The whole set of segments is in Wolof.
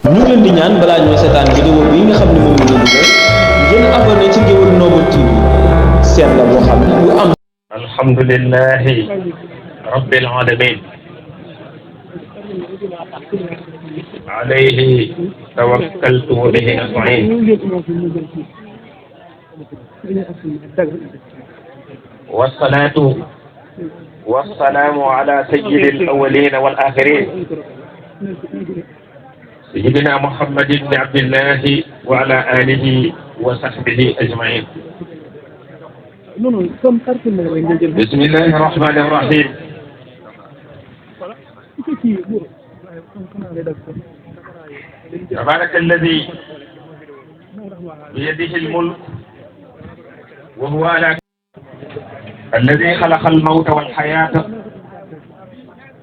ñu ngi leen di ñaan balaa ñoo seetaan vidéo bi nga xam ne moom la ñu def ngeen abonné ci Ngéwël Noble TV seen la boo xam ne bu am. alhamdulillahi rabbil alamin alayhi tawakkaltu wa bihi nasta'in wassalatu wassalamu ala sayyidil awwalin wal akhirin sayyidina Muhammad ibn Abdillah wa ala alihi wa sahbihi ajma'in. Bismillahir rahmanir rahim. تبارك الذي بيده الملك وهو على الذي خلق الموت والحياة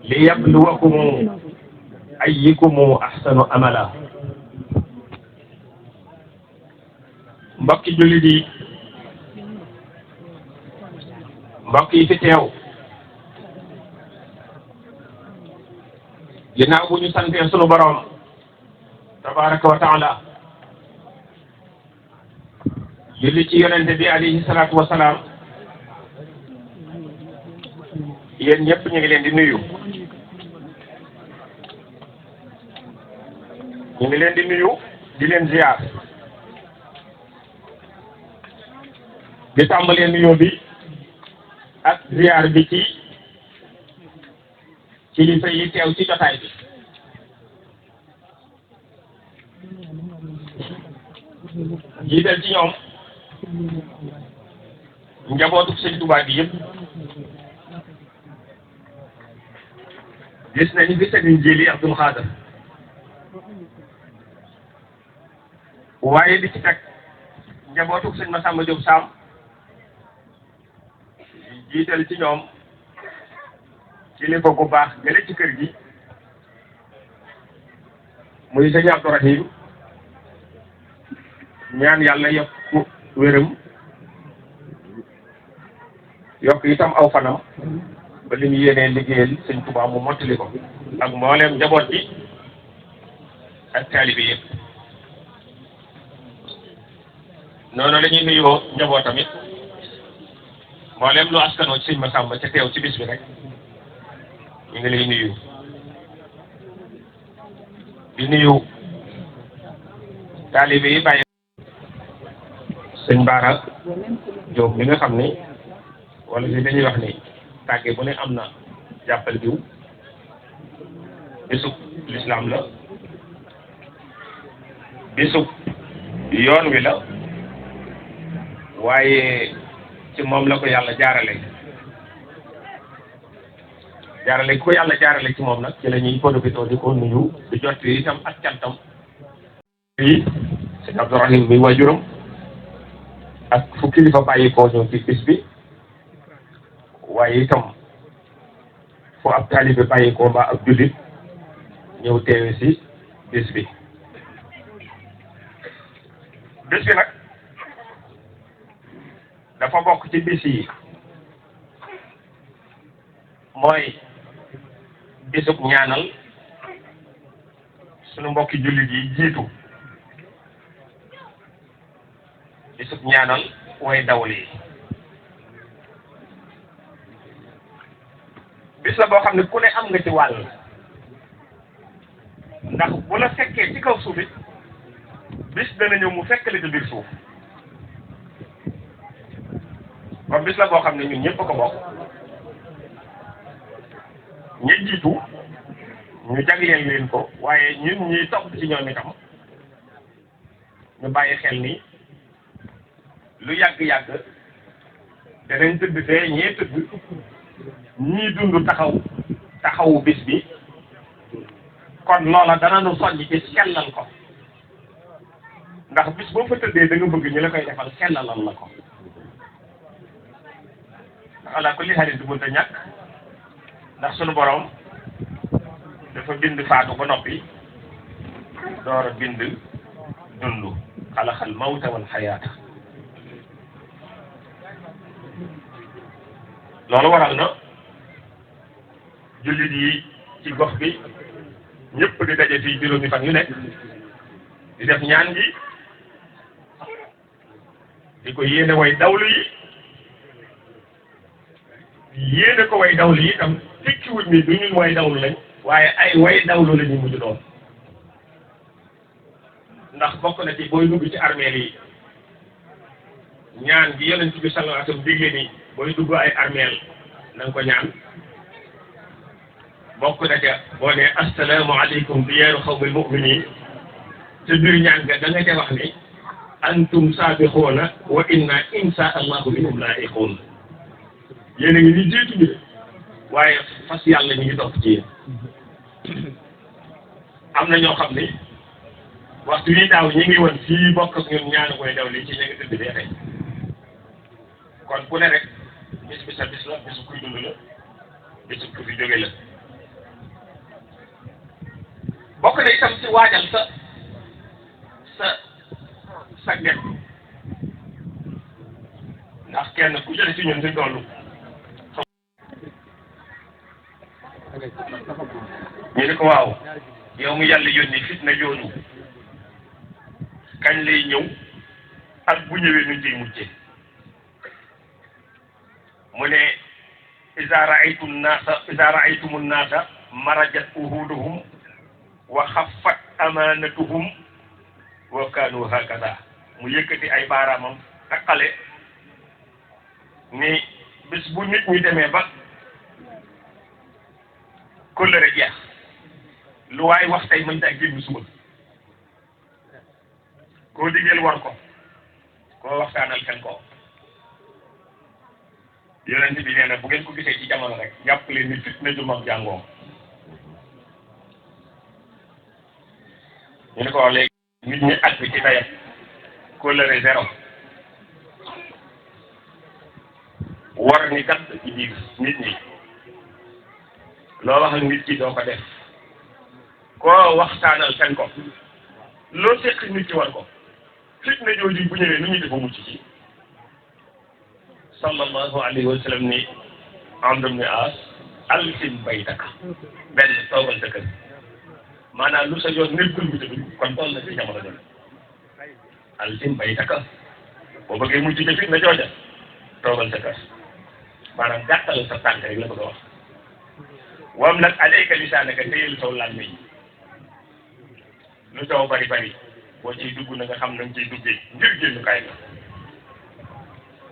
ليبلوكم أيكم أحسن أملا. mbokki jullit yi mbokk yi fi teew ginnaaw bu ñu santee sunu borom tabaraka wa taala julli ci yonente bi alayhi salaatu wa salaam yéen ñëpp ñu ngi leen di nuyu di leen ziar di tàmbalee nuyoo bi ak ziar bi ci kilifa yi teew ci jotaay bi jiital ci ñoom njabootu Sëñ Tuubaa bi yëpp gis nañu fi Sëriñ Jili Abdul Xaadir waaye di ci teg njabootu Sëñ Masamba Diop Sam jiital ci ñoom kilifa gu baax gële ci kër gi muy Sëñ Abdou Rahim ñaan yàlla yokk wéram yokk itam aw fanam ba li mu yéenee liggéeyal Sëñ Tuubaa mu mottali ko ak mbooleem njaboot bi ak taalibe yëpp noonu la ñuy nuyoo njaboot tamit mbooleem lu askanoo ci Sëñ Masamba ca teew ci bis bi rek ñu ngi lay nuyu di nuyu taalibe yi bàyyi Sëñ Baara Jóob mi nga xam ni wala si dañuy wax ni tàgge bu ne am na jàppal diw bisub lislaam la bisub yoon wi la waaye ci moom la ko yàlla jaarale ko yàlla jaarale ci moom nag ci la ñuy profité di ko nuyu di jot itam ak cantam yi Sëñ Abdou Rahim bi waajuram ak fu kilifa bàyyi koo ñëw ci bis bi waaye itam fu ab taalibe bàyyi koo mbaa ab jullit ñëw teewe si bis bi nag dafa bokk ci bis yi mooy bisub ñaanal sunu mbokki jullit yi jiitu bisub ñaanal way dawal yi bis la boo xam ne ku ne am nga ci wàll ndax bu la fekkee ci kaw suuf it bis dana ñëw mu fekk la ci biir suuf kon bis la boo xam ne ñun ñëpp a ko bokk ñi jiitu ñu jagleel leen ko waaye ñun ñuy topp ci ñoom itam ñu bàyyi xel ni lu yàgg-yàgg danañ tëdd fee ñee tëdd ñii dund taxawu bis bi kon loola dana nu soññ ci sellal ko ndax bis boo fa tëddee da nga bëgg ñu la koy defal sellalal la ko ndax ala kulli xarit du mënta ñàkk ndax sunu borom dafa bind faatu ba noppi door a bind dund xalaxal mawta wal xayaata loolu waral na jullit yi ci gox bi ñëpp di daje fii juróomi fan yu nekk di def ñaan gi di ko yéene way dawlu yi yéene ko way dawlu yi itam tekkiwut ni du ñun way dawlu lañ waaye ay way dawlu la ñu mujj doon ndax bokk na ci booy dugg ci armeel yi ñaan gi yonent bi sallallahu alayhi wasallam digle ni booy dugg ay armeel na nga ko ñaan bokk na ca boo ne assalaamu aleykum diyaaru xawmil mu'miniin te biir ñaan nga da nga ca wax ni antum saabixuuna wa inna insha allahu bihim laa'iquun yéen a ngi ni jiitu bi waaye fas yàlla ñu ngi topp ci yéen am na ñoo xam ni waxtu yi daaw ñi ngi woon fii bokk ak ñun ñaanu koy daw li ci ñu ngi tëdd dee tey kon ku ne rek bis bi sa bis la bisu kuy dund la bisu ku fi jóge la bokk na itam ci waajal sa get ndax kenn ku jële ci ñun fi tollu ñu ne ko waaw yow mu yàlla yónni fitna jooju kañ lay ñëw ak bu ñëwee ñu ciy mucce mu ne iza ra'aytumu nnaasa marajat uhuduhum wa xaffat amaanatuhum wa kaanu hakada mu yëkkati ay baaraamam ak xale ni bis bu nit ñi demee ba kóllëre jeex lu waay wax tey mën taa génn suba koo diggeel war ko koo waxtaanal fen ko yonent bi nee na bu ngeen ko gisee ci jamono rek jàpp leen ni fitna ju mag jàngoo ñu ne ko wax léegi nit ñi at bi ci tayam kóllëre zéro war ni kat ci biir nit ñi loo wax ak nit ki doo ko def koo waxtaanal fen ko loo seq nit ki war ko fitna jooju bu ñëwee nu ñu defa mucc ci sallallahu alayhi wa sallam ni Amr ibn As alzim baytaka benn toogal sa kër maanaam lu sa yoon nekkul bi tamit kon toll na ci jamono jooju alzim baytaka boo bëggee mucc ci fitna jooja toogal sa kër maanaam gàttal sa tànk rek la ko wax wam nag alayka lisaanaka téyel saw làmmiñ lu taw bari bari boo ciy dugg na nga xam nañ ciy duggee ngir génnukaay la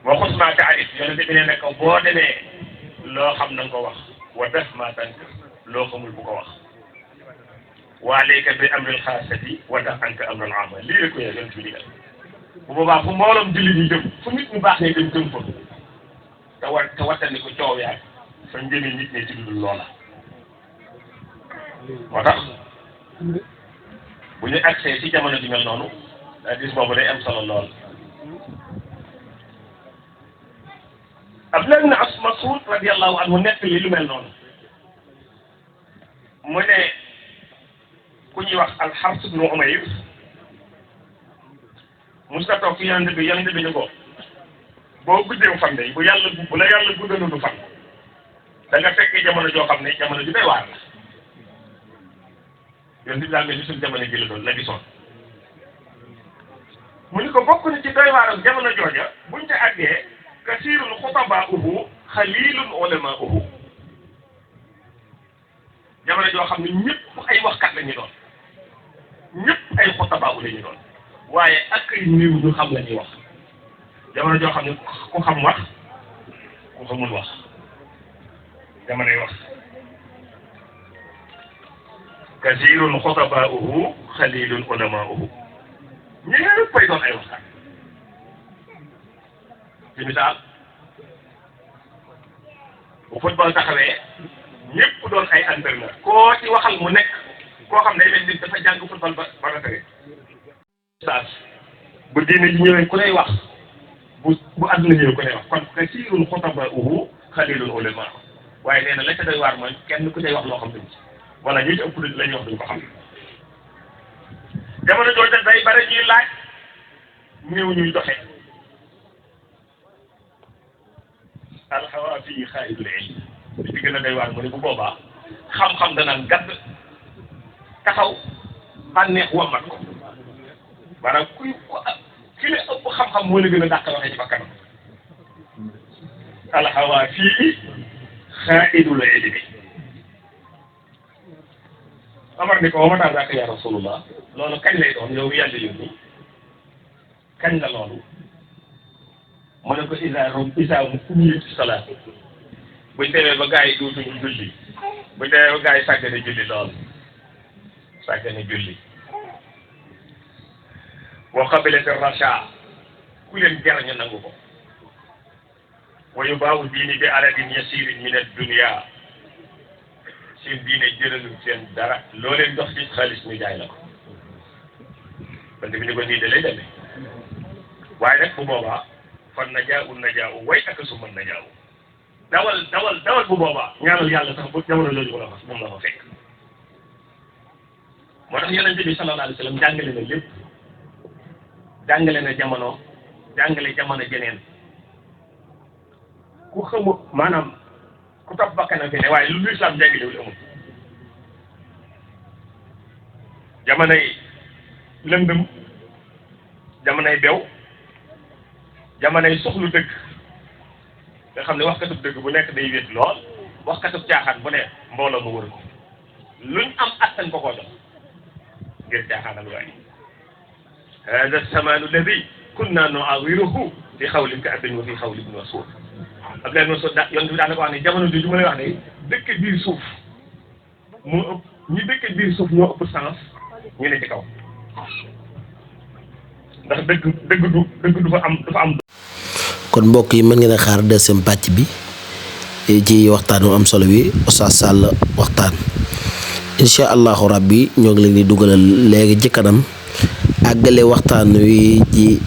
waxus maa taarif yonente bi ne ne ko boo demee loo xam na nga ko wax wa def maa tànk loo xamul bu ko wax waa léegi bi amril xaasati wa tax anka amral ama lii rek ko yonent bi digal bu boobaa fu mbooloom jullit yi jëm fu nit ñu baax ne dem jëm fa te wattandi ko coow yaag fa njëmi nit ñi ci dudul loola moo tax bu ñu accès ci jamono ji mel noonu gis boobu day am solo lool Abdullah ibn Mas'ud radiyallahu anhu nekk li lu mel noonu mu ne ku ñuy wax al-Hars ibn Umayr musta toog ci yonent bi ni ko boo guddeew fan de bu la yàlla guddaloonu fan da nga fekk jamono joo xam ne jamono ju doy waar la yonent bi daal mel ni suñu jamono ji la doon la gisoon mu ni ko bokk na ci doy waaram jamono jooja buñ ca àggee kasiirun xutabaa'uhu xaliilun ulamaa'uhu jamono joo xam ne ñëpp ay waxkat la ñu doon ñëpp ay xutabaa'u la ñu doon waaye ak ay néew ñu xam la ñuy wax jamono joo xam ne ku xam wax ku xamul wax jamonoy wax kasiirun xutabaa'uhu xaliilun ulamaa'uhu ñëpp ay doon ay waxkat ci misaal bu football taxawee ñëpp doon ay entraîneur koo ci waxal mu nekk koo xam ne day mel ni dafa jàng football ba rafetee. saa bu diine ji ñëwee ku lay wax bu àdduna ñëwee ku lay wax kon kasiirun xutabaa'uhu xaliilun ulamaa waaye nee na la ca doy waar mooy kenn ku cay wax loo xam duñ ci wala ñi ci ëpp la ñuy wax duñ ko xam. jamono jooju day bare ñuy laaj néew ñuy doxe alxawa fii xaayidul ilm li ci gën a doy waar mu ne bu boobaa xam-xam danaan gàdd taxaw bànneex wammat ko maanaam ki la ëpp xam-xam moo la gën a dàq waxee ci bakkanam alxawaa fii xaaidul ilmi. Omar ni ko wa mataa zaaka ya rasulullah loolu kañ lay doon yow yàlla yónni kañ la loolu mu ne ko isa mu kumiyati salaat buñ demee ba gaa yi dootuñu julli buñ demee ba gaa yi sàggane julli lool sàggane julli wa qabilati rasha ku leen jar ñu nangu ko wa yubaawu diini bi aradin yasirin min ad-dunya seen diine jëlalul seen dara loo leen dox ci xaalis ñu jaay la ko bant bi ni ko nii de lay demee waaye nag bu boobaa fan najaaw way ak su mën najaaw dawal bu boobaa ñaanal yàlla sax bu jamono jooju moom la fa fekk. moo tax yonente bi sallallahu alayhi wa sallam jàngale na lépp jàngale na jamono jàngale jamono jeneen ku xamul maanaam ku topp bakkanam fi ne waaye lu lislaam jàngalewul amul. jamonoy lëndëm jamonoy bew jamonoy soxlu dëgg nga xam ne waxkatub dëgg bu nekk day wét lool waxkatub caaxaan bu ne mbooloo mu wër ko luñ am attan ko koo jox ngir caaxaanal waaye hada samaanu alladi kunna nuawiruhu fi xawlin ka abin wa fi xawlin wa suuf Abdoulaye Moussa yoon bi daanaka wax ne jamono jooju ma lay wax ne dëkk biir suuf moo ëpp ñi dëkk biir suuf ñoo ëpp sens ñu ne ci kaw ndax dëgg du fa am. kon mbokk yi mën ngeen a xaar deuxième pàcc bi ci waxtaan wu am solo wi Oustaz Sall waxtaan incha allahu rabbi ñoo ngi leen di dugalal léegi ci kanam àggale waxtaan wi ci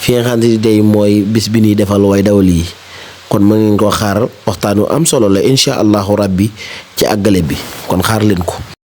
fi nga xam ne tey mooy bis bi ñuy defal way dawal yi kon mën ngeen ko xaar waxtaan wu am solo la incha allahu rabbi ci àggale bi kon xaar leen ko.